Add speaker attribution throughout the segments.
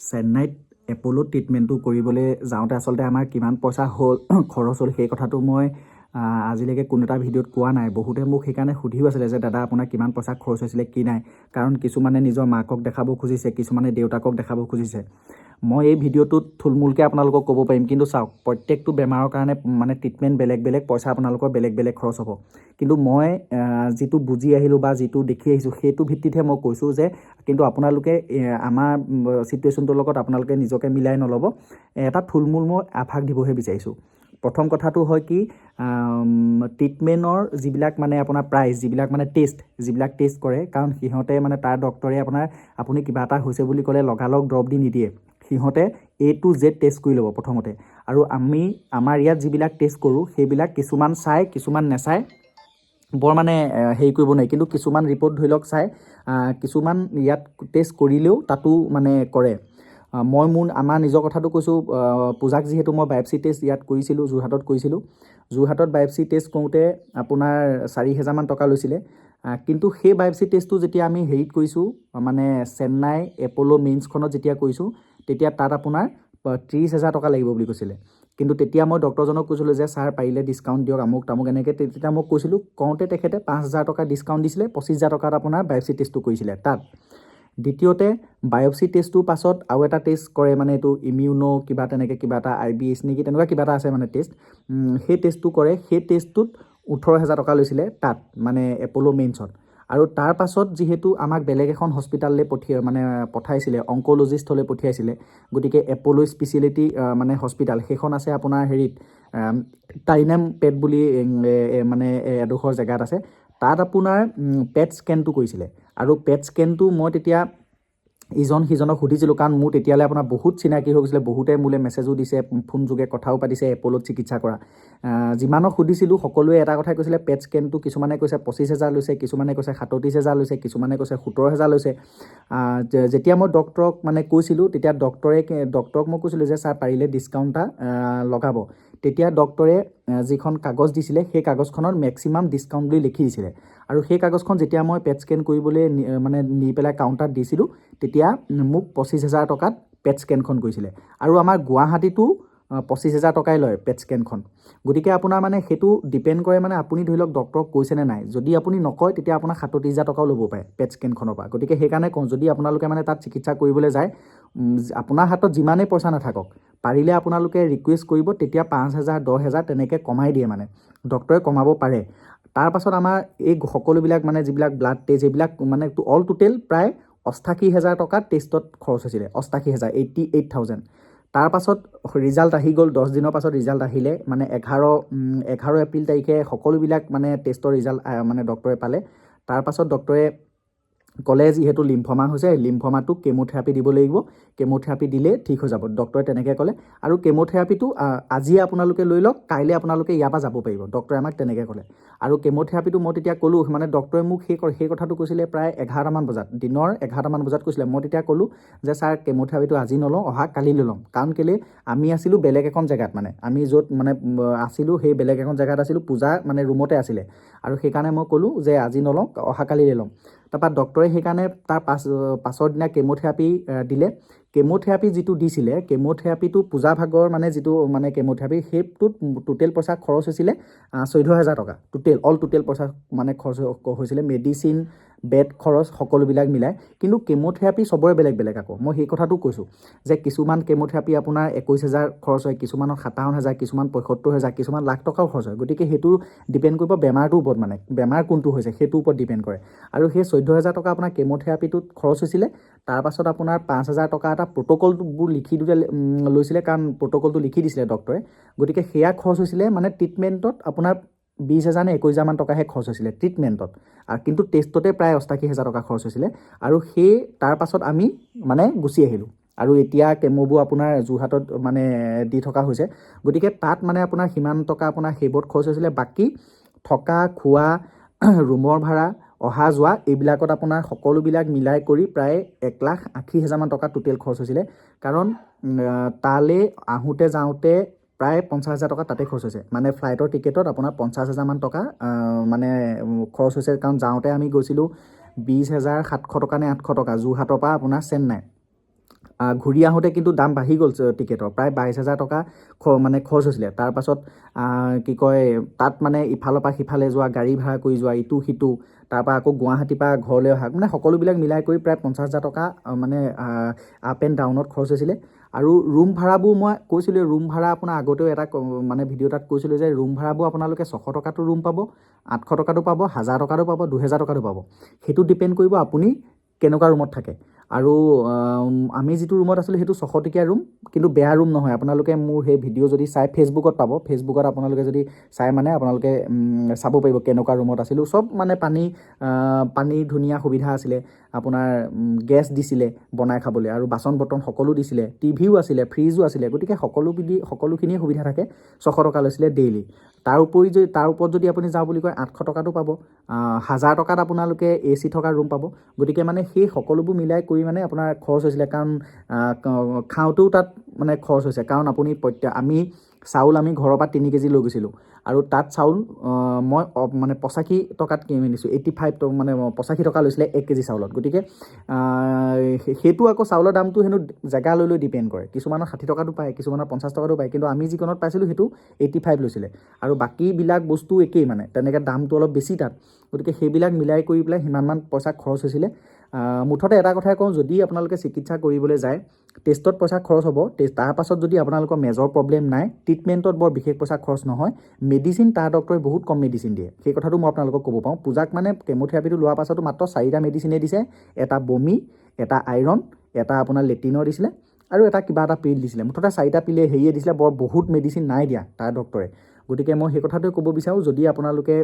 Speaker 1: চেন্নাইত এপ'লত ট্ৰিটমেণ্টটো কৰিবলৈ যাওঁতে আচলতে আমাৰ কিমান পইচা হ'ল, খৰচ হ'ল, সেই কথাটো মই আজিলৈকে কোনো এটা ভিডিঅ'ত কোৱা নাই। বহুতে মোক সেইকাৰণে সুধিও আছিলে যে দাদা, আপোনাৰ কিমান পইচা খৰচ হৈছিলে কি নাই। কাৰণ কিছুমানে নিজৰ মাকক দেখাব খুজিছে, কিছুমানে দেউতাকক দেখাব খুজিছে। মই এই ভিডিঅ'টোত থুলমূলকৈ আপোনালোকক ক'ব পাৰিম, কিন্তু চাওক, প্ৰত্যেকটো বেমাৰৰ কাৰণে মানে ট্ৰিটমেণ্ট বেলেগ বেলেগ, পইচা আপোনালোকৰ বেলেগ বেলেগ খৰচ হ'ব। কিন্তু মই যিটো বুজি আহিলোঁ বা যিটো দেখি আহিছোঁ, সেইটো ভিত্তিতহে মই কৈছোঁ যে কিন্তু আপোনালোকে আমাৰ চিটুৱেশ্যনটোৰ লগত আপোনালোকে নিজকে মিলাই নল'ব। এটা থুলমূল মই আভাস দিবহে বিচাৰিছোঁ। প্ৰথম কথাটো হয় কি, ট্ৰিটমেণ্টৰ যিবিলাক মানে আপোনাৰ প্ৰাইচ, যিবিলাক মানে টেষ্ট, যিবিলাক টেষ্ট কৰে, কাৰণ সিহঁতে মানে তাৰ ডক্টৰে আপোনাৰ আপুনি কিবা এটা হৈছে বুলি ক'লে লগালগ দৰৱ দি নিদিয়ে। সিহঁতে এ টু জেড টেষ্ট কৰি ল'ব প্ৰথমতে। আৰু আমি আমাৰ ইয়াত যিবিলাক টেষ্ট কৰোঁ, সেইবিলাক কিছুমান চায়, কিছুমান নেচায়। বৰ মানে হেৰি কৰিব নোৱাৰি। কিন্তু কিছুমান ৰিপৰ্ট ধৰি লওক চাই, কিছুমান ইয়াত টেষ্ট কৰিলেও তাতো মানে কৰে। মই মোৰ আমাৰ নিজৰ কথাটো কৈছোঁ। পূজাক যিহেতু মই বায়'পচি টেষ্ট ইয়াত কৰিছিলোঁ, যোৰহাটত কৰিছিলোঁ। যোৰহাটত বায়'পচি টেষ্ট কৰোঁতে আপোনাৰ 4000মান টকা লৈছিলে। কিন্তু সেই বায়'পচি টেষ্টটো যেতিয়া আমি হেৰিত কৰিছোঁ, মানে চেন্নাই এপ'ল' মেইনছখনত যেতিয়া কৰিছোঁ, তেতিয়া তাত আপোনাৰ 30,000 টকা লাগিব বুলি কৈছিলে। কিন্তু তেতিয়া মই ডক্টৰজনক কৈছিলোঁ যে ছাৰ, পাৰিলে ডিছকাউণ্ট দিয়ক, আমুক তামুক এনেকৈ। তেতিয়া মই কৈছিলোঁ, কওঁতে তেখেতে 5000 টকা ডিছকাউণ্ট দিছিলে। 25,000 টকাত আপোনাৰ বায়'পচি টেষ্টটো কৰিছিলে তাত। দ্বিতীয়তে, বায়'পচি টেষ্টটোৰ পাছত আৰু এটা টেষ্ট কৰে, মানে এইটো ইমিউন' কিবা তেনেকৈ কিবা এটা, আইবিএছ নেকি, তেনেকুৱা কিবা এটা আছে মানে টেষ্ট। সেই টেষ্টটো কৰে। সেই টেষ্টটোত 18,000 টকা লৈছিলে তাত, মানে এপ'ল' মেইনছত। আৰু তাৰ পাছত যিহেতু আমাক বেলেগ এখন হস্পিটেললৈ মানে পঠাইছিলে, অংক'লজিষ্টলৈ পঠিয়াইছিলে। গতিকে এপ'ল' স্পেচিয়েলিটি মানে হস্পিটেল সেইখন আছে আপোনাৰ হেৰিত, টাইনাম পেট বুলি মানে এডোখৰ জেগাত আছে। তাত আপোনাৰ পেট স্কেনটো কৰিছিলে। আৰু পেট স্কেনটো মই তেতিয়া ইজন সিজনক সুধিছিলোঁ, কাৰণ মোৰ তেতিয়ালৈ আপোনাৰ বহুত চিনাকি হৈ গৈছিলে। বহুতে মোলৈ মেছেজো দিছে, ফোন যোগে কথাও পাতিছে এপ'লত চিকিৎসা কৰা। যিমানক সুধিছিলোঁ, সকলোৱে এটা কথাই কৈছিলে, পেট স্কেনটো কিছুমানে কৈছে 25,000 লৈছে, কিছুমানে কৈছে 37,000 লৈছে, কিছুমানে কৈছে 17,000 লৈছে। যেতিয়া মই ডক্টৰক মানে কৈছিলোঁ, তেতিয়া ডক্টৰক মই কৈছিলোঁ যে ছাৰ, পাৰিলে ডিছকাউণ্ট এটা লগাব। তেতিয়া ডক্টৰে যিখন কাগজ দিছিলে, সেই কাগজখনত মেক্সিমাম ডিছকাউণ্ট বুলি লিখি দিছিলে। আৰু সেই কাগজখন যেতিয়া মই পেট স্কেন কৰিবলৈ মানে নি পেলাই কাউণ্টাৰত দিছিলোঁ, তেতিয়া মোক 25,000 টকাত পেট স্কেনখন কৰিছিলে। আৰু আমাৰ গুৱাহাটীতো 25,000 টকাই লয় পেট স্কেনখন। গতিকে আপোনাৰ মানে সেইটো ডিপেণ্ড কৰে, মানে আপুনি ধৰি লওক ডক্টৰক কৈছেনে নাই। যদি আপুনি নকয়, তেতিয়া আপোনাক 37,000 টকাও ল'ব পাৰে পেট স্কেনখনৰ পৰা। গতিকে সেইকাৰণে কওঁ, যদি আপোনালোকে মানে তাত চিকিৎসা কৰিবলৈ যায়, আপোনাৰ হাতত যিমানেই পইচা নাথাকক, পাৰিলে আপোনালোকে ৰিকুৱেষ্ট কৰিব। তেতিয়া 5000, 10,000 তেনেকৈ কমাই দিয়ে, মানে ডক্টৰে কমাব পাৰে। তাৰপাছত আমাৰ এই সকলোবিলাক মানে যিবিলাক ব্লাড টেষ্ট, এইবিলাক মানে অল টোটেল প্ৰায় 88,000 টকা টেষ্টত খৰচ হৈছিলে, 88,000, 88,000। তাৰপাছত ৰিজাল্ট আহি গ'ল। 10 দিনৰ পাছত ৰিজাল্ট আহিলে, মানে 11 এপ্ৰিল তাৰিখে সকলোবিলাক মানে টেষ্টৰ ৰিজাল্ট মানে ডক্টৰে পালে। তাৰপাছত ডক্টৰে ক'লে, যিহেতু লিম্ফমা হৈছে, লিম্ফমাটোক কেম'থেৰাপি দিব লাগিব, কেম'থেৰাপি দিলে ঠিক হৈ যাব, ডক্টৰে তেনেকৈ ক'লে। আৰু কেম'থেৰাপিটো আজিয়ে আপোনালোকে লৈ লওক, কাইলৈ আপোনালোকে ইয়াৰ পৰা যাব পাৰিব, ডক্টৰে আমাক তেনেকৈ ক'লে। আৰু কেম'থেৰাপিটো মই তেতিয়া ক'লোঁ, মানে ডক্টৰে মোক সেই কথাটো কৈছিলে প্ৰায় 11টামান বজাত, দিনৰ 11টামান বজাত কৈছিলে। মই তেতিয়া ক'লোঁ যে ছাৰ, কেম'থেৰাপিটো আজি নলওঁ, অহা কালিলৈ ল'ম। কাৰণ কেলৈ, আমি আছিলোঁ বেলেগ এখন জেগাত, মানে আমি য'ত মানে আছিলোঁ, সেই বেলেগ এখন জেগাত আছিলোঁ। পূজা মানে ৰুমতে আছিলে। আৰু সেইকাৰণে মই ক'লোঁ যে আজি নলওঁ, অহা কালিলৈ ল'ম। তাৰপৰা ডক্টৰে সেইকাৰণে তাৰ পাছৰ দিনা কেম'থেৰাপি দিলে। কেম'থেৰাপি যিটো দিছিলে, কেম'থেৰাপিটো পূজা ভাগৰ মানে যিটো মানে কেম'থেৰাপি, সেইটোত টোটেল পইচা খৰচ হৈছিলে 14,000 টকা। টোটেল, অল টোটেল পইচা মানে খৰচ হৈছিলে, মেডিচিন, বেড খৰচ সকলোবিলাক মিলাই। কিন্তু কেম'থেৰাপি চবৰে বেলেগ বেলেগ। আকৌ মই সেই কথাটো কৈছোঁ যে কিছুমান কেম'থেৰাপি আপোনাৰ 21,000 খৰচ হয়, কিছুমানৰ 57,000, কিছুমান 75,000, কিছুমান লাখ টকাও খৰচ হয়। গতিকে সেইটো ডিপেণ্ড কৰিব বেমাৰটোৰ ওপৰত, মানে বেমাৰ কোনটো হৈছে সেইটোৰ ওপৰত ডিপেণ্ড কৰে। আৰু সেই 14,000 টকা আপোনাৰ কেম'থেৰাপিটোত খৰচ হৈছিলে। তাৰপাছত আপোনাৰ 5000 টকা এটা প্ৰট'কলবোৰ লিখি দিওঁতে লৈছিলে, কাৰণ প্ৰট'কলটো লিখি দিছিলে ডক্টৰে। গতিকে সেয়া খৰচ হৈছিলে। মানে ট্ৰিটমেণ্টত আপোনাৰ 20,000 নে 21,000মান টকাহে খৰচ হৈছিলে ট্ৰিটমেণ্টত আৰু কিন্তু টেষ্টতে প্ৰায় 88,000 টকা খৰচ হৈছিলে। আৰু সেই তাৰপাছত আমি মানে গুচি আহিলোঁ। আৰু এতিয়া কেম'বোৰ আপোনাৰ যোৰহাটত মানে দি থকা হৈছে। গতিকে তাত মানে আপোনাৰ সিমান টকা আপোনাৰ সেইবোৰত খৰচ হৈছিলে। বাকী থকা খোৱা, ৰুমৰ ভাড়া, অহা যোৱা, এইবিলাকত আপোনাৰ সকলোবিলাক মিলাই কৰি প্ৰায় 1,80,000মান টকা টোটেল খৰচ হৈছিলে। কাৰণ তালৈ আহোঁতে যাওঁতে প্ৰায় 50,000 টকা তাতে খৰচ হৈছে। মানে ফ্লাইটৰ টিকেটত আপোনাৰ 50,000মান টকা মানে খৰচ হৈছে। কাৰণ যাওঁতে আমি গৈছিলোঁ 20,700 টকা নে 800 টকা, যোৰহাটৰ পৰা আপোনাৰ চেন্নাই। ঘূৰি আহোঁতে কিন্তু দাম বাঢ়ি গ'ল টিকেটৰ, প্ৰায় 22,000 টকা মানে খৰচ হৈছিলে। তাৰপাছত কি কয়, তাত মানে ইফালৰ পৰা সিফালে যোৱা, গাড়ী ভাড়া কৰি যোৱা, ইটো সিটো, তাৰপৰা আকৌ গুৱাহাটীৰ পৰা ঘৰলৈ অহা, মানে সকলোবিলাক মিলাই কৰি প্ৰায় 50,000 টকা মানে আপ এণ্ড ডাউনত খৰচ হৈছিলে। আৰু ৰুম ভাড়াবোৰ মই কৈছিলোঁ, ৰুম ভাড়া আপোনাৰ আগতেও এটা মানে ভিডিঅ' এটাত কৈছিলোঁ যে ৰুম ভাড়াবোৰ আপোনালোকে 600 টকাতো ৰুম পাব, 800 টকাতো পাব, 1000 টকাতো পাব, 2000 টকাতো পাব। সেইটো ডিপেণ্ড কৰিব আপুনি কেনেকুৱা ৰুমত থাকে। আৰু আমি যিটো ৰুমত আছিলোঁ, সেইটো 600 টকীয়া ৰুম, কিন্তু বেয়া ৰুম নহয়। আপোনালোকে মোৰ সেই ভিডিঅ' যদি চাই, ফেচবুকত পাব। ফেচবুকত আপোনালোকে যদি চাই, মানে আপোনালোকে চাব পাৰিব কেনেকুৱা ৰুমত আছিলোঁ। চব মানে পানীৰ ধুনীয়া সুবিধা আছিলে আপোনাৰ, গেছ দিছিলে বনাই খাবলৈ আৰু বাচন বৰ্তন সকলো দিছিলে, টিভিও আছিলে, ফ্ৰিজো আছিলে। গতিকে সকলোখিনিয়ে সুবিধা থাকে। 600 টকা লৈছিলে ডেইলি। তাৰ উপৰি যদি, তাৰ ওপৰত যদি আপুনি যাওঁ বুলি কয়, 800 টকাতো পাব, 1000 টকাত আপোনালোকে এ চি থকা ৰুম পাব। গতিকে মানে সেই সকলোবোৰ মিলাই কৰি মানে আপোনাৰ খৰচ হৈছিলে, কাৰণ খাওঁতেও তাত মানে খৰচ হৈছে। কাৰণ আপুনি আমি চাউল আমি ঘৰৰ পৰা 3 কেজি লৈ গৈছিলোঁ আৰু তাত চাউল মই মানে 85 টকাত কিনি আনিছোঁ, 85, মানে 85 টকা লৈছিলে 1 কেজি চাউলত। গতিকে সেইটো আকৌ চাউলৰ দামটো হেনো জেগা লৈ লৈ ডিপেণ্ড কৰে। কিছুমানৰ 60 টকাতো পায়, কিছুমানৰ 50 টকাতো পায়, কিন্তু আমি যিকণত পাইছিলোঁ, সেইটো 85 লৈছিলে। আৰু বাকীবিলাক বস্তু একেই, মানে তেনেকৈ দামটো অলপ বেছি তাত। গতিকে সেইবিলাক মিলাই কৰি পেলাই সিমানমান পইচা খৰচ হৈছিলে। মুঠতে এটা কথাই কওঁ, যদি আপোনালোকে চিকিৎসা কৰিবলৈ যায়, টেষ্টত পইচা খৰচ হ'ব। তাৰ পাছত যদি আপোনালোকৰ মেজৰ প্ৰব্লেম নাই, ট্ৰিটমেণ্টত বৰ বিশেষ পইচা খৰচ নহয়। মেডিচিন তাৰ ডক্টৰে বহুত কম মেডিচিন দিয়ে, সেই কথাটো মই আপোনালোকক ক'ব পাৰোঁ। পূজাক মানে কেম'থেৰাপিটো লোৱাৰ পাছতো মাত্ৰ চাৰিটা মেডিচিনে দিছে। এটা বমি, এটা আইৰণ, এটা আপোনাৰ লেট্ৰিনৰ দিছিলে আৰু এটা কিবা এটা পিল দিছিলে। মুঠতে চাৰিটা পিলে হেৰিয়ে দিছিলে, বৰ বহুত মেডিচিন নাই দিয়া তাৰ ডক্টৰে। গতিকে মই সেই কথাটোৱে ক'ব বিচাৰোঁ, যদি আপোনালোকে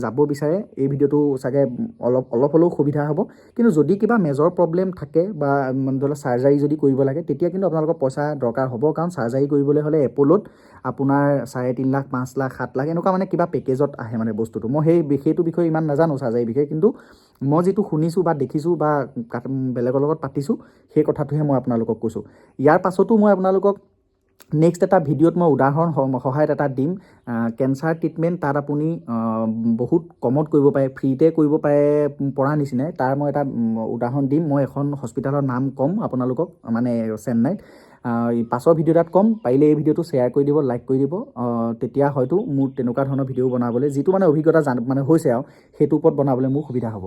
Speaker 1: যাব বিচাৰে, এই ভিডিঅ'টো চাগে অলপ অলপ হ'লেও সুবিধা হ'ব। কিন্তু যদি কিবা মেজৰ প্ৰব্লেম থাকে বা ধৰি লওক চাৰ্জাৰী যদি কৰিব লাগে, তেতিয়া কিন্তু আপোনালোকৰ পইচা দৰকাৰ হ'ব। কাৰণ চাৰ্জাৰী কৰিবলৈ হ'লে এপ'লত আপোনাৰ 3.5 লাখ, 5 লাখ, 7 লাখ এনেকুৱা মানে কিবা পেকেজত আহে মানে বস্তুটো। মই সেইটো বিষয়ে ইমান নাজানো, চাৰ্জাৰীৰ বিষয়ে, কিন্তু মই যিটো শুনিছোঁ বা দেখিছোঁ বা বেলেগৰ লগত পাতিছোঁ, সেই কথাটোহে মই আপোনালোকক কৈছোঁ। ইয়াৰ পাছতো মই আপোনালোকক নেক্সট এটা ভিডিঅ'ত মই উদাহৰণ সহায়ত এটা দিম। কেঞ্চাৰ ট্ৰিটমেণ্ট তাত আপুনি বহুত কমত কৰিব পাৰে, ফ্ৰীতে কৰিব পাৰে পৰা নিচিনাই, তাৰ মই এটা উদাহৰণ দিম। মই এখন হস্পিটেলৰ নাম ক'ম আপোনালোকক, মানে চেন্নাইত, পাছৰ ভিডিঅ' এটাত ক'ম। পাৰিলে এই ভিডিঅ'টো শ্বেয়াৰ কৰি দিব, লাইক কৰি দিব। তেতিয়া হয়তো মোৰ তেনেকুৱা ধৰণৰ ভিডিঅ' বনাবলৈ, যিটো মানে অভিজ্ঞতা মানে হৈছে আৰু সেইটোৰ ওপৰত বনাবলৈ মোৰ সুবিধা হ'ব।